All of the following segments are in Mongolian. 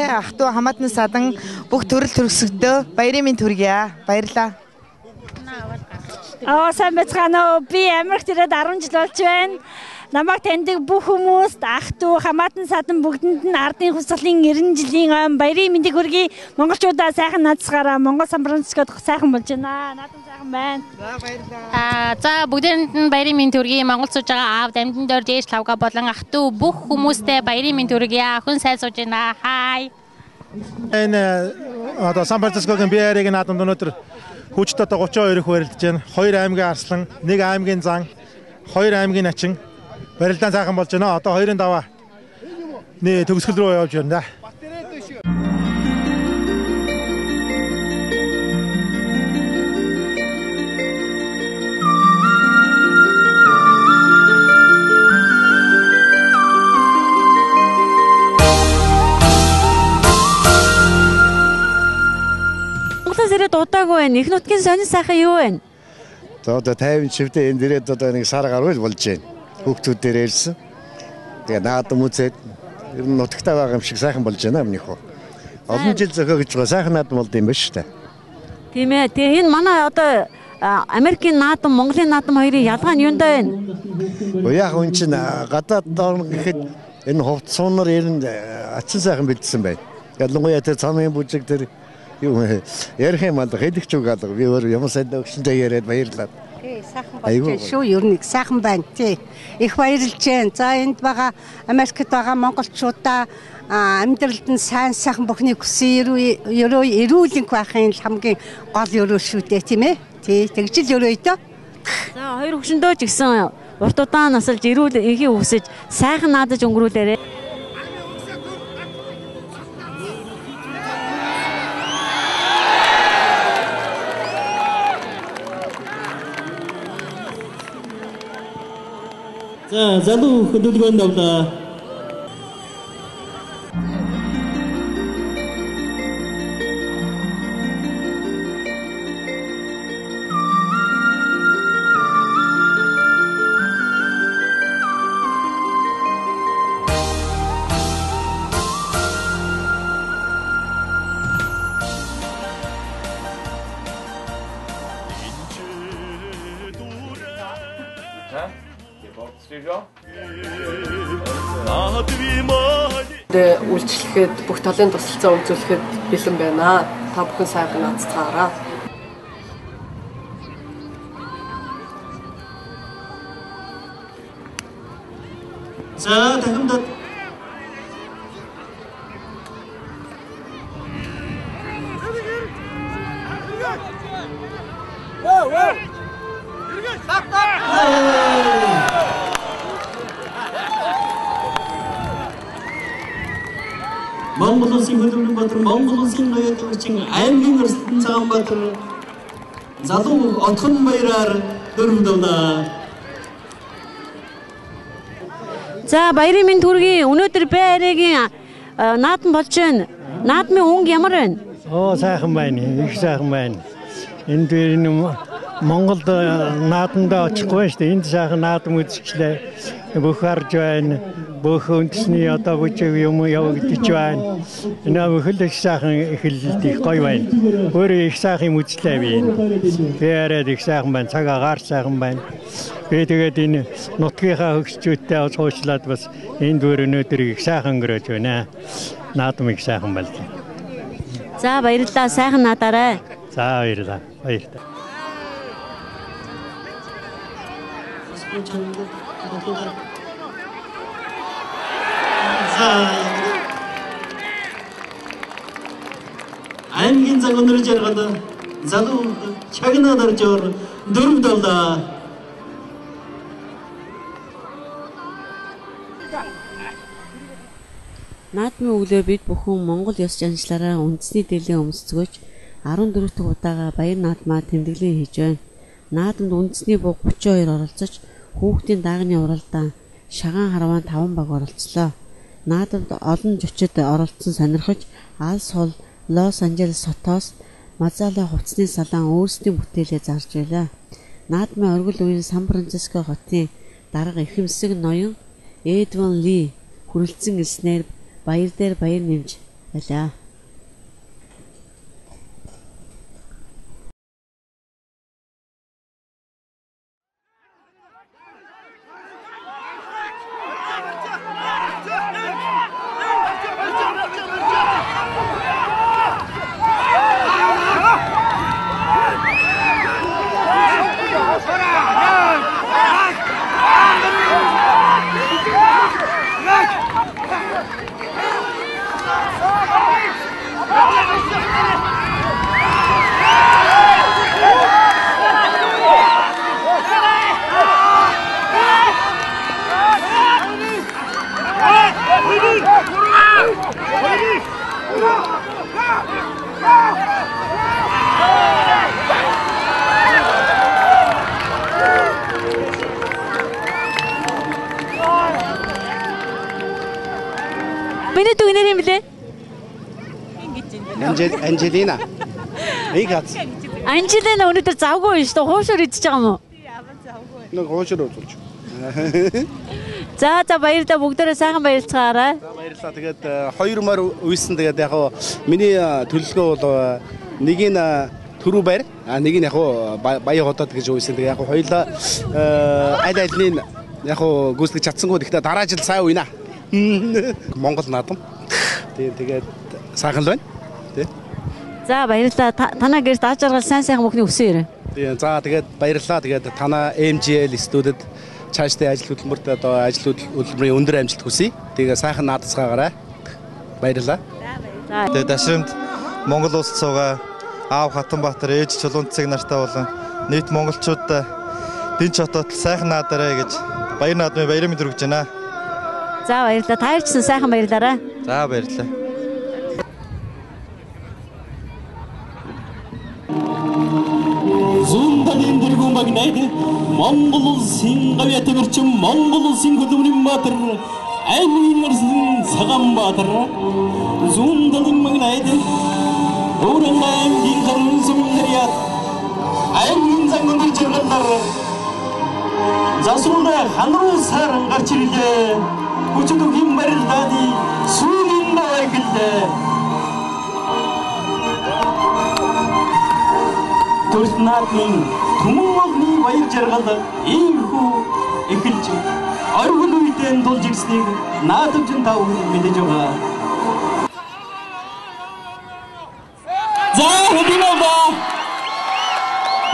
Ах トゥ хамаатны садан бүх төрөл төрөсгөдөө баярын минь төргийа. Баярлалаа. Аа сайн байцгаана уу? Би Америкт ирээд 10 жил болж байна. Намайг таньдаг бүх хүмүүст ах トゥ хамаатан садан бүгдэнд нь ардын хувьсгалын 90 жилийн ойн баярын мэндийг хүргэе. Монголчуудаа сайхан наадсагаараа Монгол Сан Францискод сайхан болж байна. Наадам сайхан байна. За баярлалаа. За бүгдээрэнд нь баярын мэнд хүргэе. Монгол сууж байгаа аав дамжин дорж ээж лавга болон ах トゥ бүх хүмүүстээ баярын мэнд хүргэе. Охин сайн сууж байна. Хай. Энэ одоо Сан Францискогийн Bay Area-гийн наадамд өнөөдөр хүүчд одоо 32 их барилдаж байна. 2 аймгийн арслан, 1 аймгийн зан, 2 аймгийн начин. Барилдаан сайхан болж байна. Одоо 2-ын даваа нэ төгсгөл рүү явж байна да. Монголоос ирээд удаагүй байна. Их нутгийн сонин сайхан юу вэ? За одоо 50 шивдээ энд ирээд одоо нэг сар гаруй л болж байна. Хүүхдүүд дээр ирсэн. Тэгээ наадам үзээд ер нь нутагтаа байгаа юм шиг сайхан болж байна өмнөх. Олон жил зөхөө гэж байгаа сайхан наадам болд юм байна шүү дээ. Тийм ээ. Тэгээ энэ манай одоо Америкийн наадам, Монголын наадам хоёрын ялгаа нь юундаа байна? Яг үн чинь гадаад орн гэхэд энэ хувц суунаар ер нь ачин сайхан бэлдсэн байна. Ялангуяа тэр цамын бүжиг тэр юу ярих юм алга хэлэх ч үг алга. Би өөр юм сайн өгсөнтэй яриад баярлалаа. Тий, сайхан болж байна шүү. Ер нь их сайхан байна. Тий. Их баярлж байна. За энд байгаа Америкт байгаа монголчуудаа амьдралд нь сайн сайхан бүхнийг хүсэн ерөө эрүүлэнх байхын хамгийн гол өрөө шүү дээ, тийм ээ. Тий, тэгж л өрөөй дөө. За хоёр хөвшөндөө ч гэсэн урт удаан насалж эрүүл энхийг хүсэж сайхан наадаж өнгөрүүлээрэй. За залуу хөдөлгөөнд авлаа. Үйлчлэхэд бүх талын тусалцаа үзүүлэхэд бэлэн байна. Та бүхэн сайхан наадцгаараа. За дахимдад Монгол улсын хөдөлмөрийн баатар, Монгол улсын ноён төвчин аймгийн өрсөлдөн Цагаанбаатар залуу Отхон баяраар дөрөв давлаа. За баярын минь төргий. Өнөөдөр Bay Area-гийн наадам болж байна. Наадмын өнгө ямар байна? Оо сайхан байна. Их сайхан байна. Энд энэ Монголд наадамдаа очихгүй шүү дээ. Энд сайхан наадам үзчихлээ. Бүх харж байна. Бүх үндэсний одоо бүжиг юм явагдаж байна. Энэ бүхэл их сайхан эхэлэлт их гоё байна. Өөрөө их сайхан юм үзлээ би энэ. Би арайд их сайхан байна. Цаг агаар сайхан байна. Би тэгээд энэ нутгийнхаа хөгсчүүдтэй цуучлаад бас энд өөр өнөөдөр их сайхан өнгөрөөж байна. Наадам их сайхан байлаа. За баярлалаа. Сайхан наадаарай. За баярлалаа. Баярлалаа. За аймгийн зан өнөр жаргал залуу чагнаа даржоор дөрөв далдаа. Наадмын өглөө бид бүхэн Монгол ёс заншлаараа үндэсний дэлийн өмсцгөөж 14 дахь удаага баяр наадмаа тэмдэглэн хийж байна. Наадамд үндэсний буг 32 оролцож хүүхдийн даагны уралдаан шагаан харваан 5 баг оролцлоо. Наадамд олон жүчид оролцсон сонирхож алс хол Лос Анжелес хотоос Мазала хувцсны салаан өөрсдийн бүтээлээ зарж байлаа. Наадмын оргил үеийн Сан Франциско хотын дарга эрхэмсэг ноён Эдвин Ли хүрэлцэн ирснээр баяр дээр баяр нэмж байлаа. Миний дүү нэр юм блэ? Анжелина. Их хац. Анжелина өнөөдөр завгүй юм шүү дээ. Хуушуур идчихэж байгаа юм уу? Нэг хуушуур үзүүлж. За за баярлалаа, бүгдээрээ сайхан баярлцгаарай. За баярлалаа. Тэгээд хоёр морь үйсэн. Тэгээд яг миний төлөвлөгөө бол нэг нь түрүү байр, нэг нь яг Баян хотод гэж үйсэн. Тэгээд яг хоёулаа аль альны яг гүйцэтгэж чадсангүй. Гэхдээ дараа жил сайн уйна. Монгол наадам. Тэгээд сайхан л байна. Тий. За баярлалаа. Танаа гэрт аж аргал сайн сайхан бүхний өсөн ирээ. Тий. За тэгээд баярлалаа. Тэгээд танаа MGL студид цаашдын ажил хөдөлмөрт одоо ажил хөдөлмөрийн өндөр амжилт хүсье. Тэгээ сайхан наадацгаагаарай. Баярлалаа. Тэгээд Дашрамд Монгол улсад суугаа аав Хатанбаатар, ээж Чулуун цэг нартай болон нийт монголчуудаа дэн чотоод сайхан наадаарай гэж баяр наадмын баярын мэнд хүргэж байна. За баярлалаа. Та хоёрчсан сайхан баярлаарай. За баярлалаа. Зүүн талын дэргүү магнайд Монгол улсын гавьяа тэмэрчин Монгол улсын хөдөлмөрийн баатар аймгийн арслан Цагаанбаатар зүүн талын магнайд Өөрөнгө аймгийн харин сүмнэрят аймгийн зангон жаргалдар засуулаа хан руу саран гарч ирлээ. Хүчит үгийн барилдааны сүүлийн даваа эхэллээ. Төрс наадмын түмэн олны баяр жаргал иймэрхүү эхэлж оргил үедээ тулж ирснийг наадамчин та бүхэн мэдэж байгаа. За хөлийн аваа.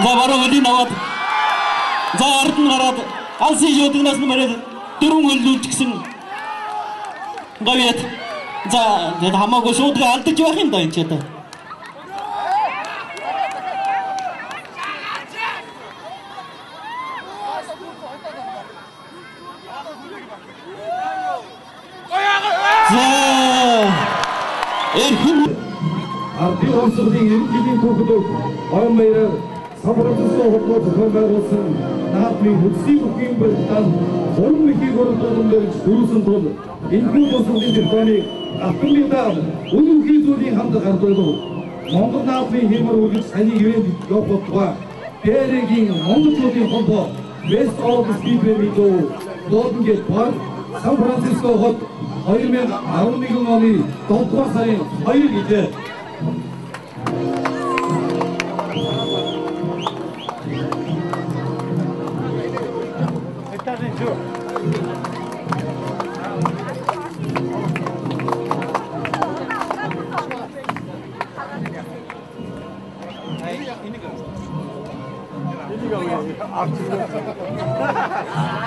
За баруун хөлийн аваад за ард нь гараад алсын шуудагнаас нь бариад дөрвөн хөллүүлчихсэн гавьяат. За тэгээд хамаагүй шуудгаа алдаж байх юм да энэ ч одоо. За эрхэм Ардын хувьсгалын 90 жилийн түүхэд ойн баяраар Сан Франциско холбоо зохион байгуулсан наадмын хөлсийн бүхний барилдаанд гурван мэхийг оролдуулан барьж дүүрсэн тул энэхүү дурсгалын телефоныг алтан медаль үн үхий зүйлийн хамт гардуулав. Монгол наадмын хиймэр үргэлж саяны ивент явах болтугай Бэрэгийн монголчуудын холбоо West of Speedway Meadow Golden Gate Park Сан Франциско хот 2011 оны 7 дугаар сарын 2 гэжээ.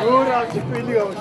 Өөр авч энийг авч.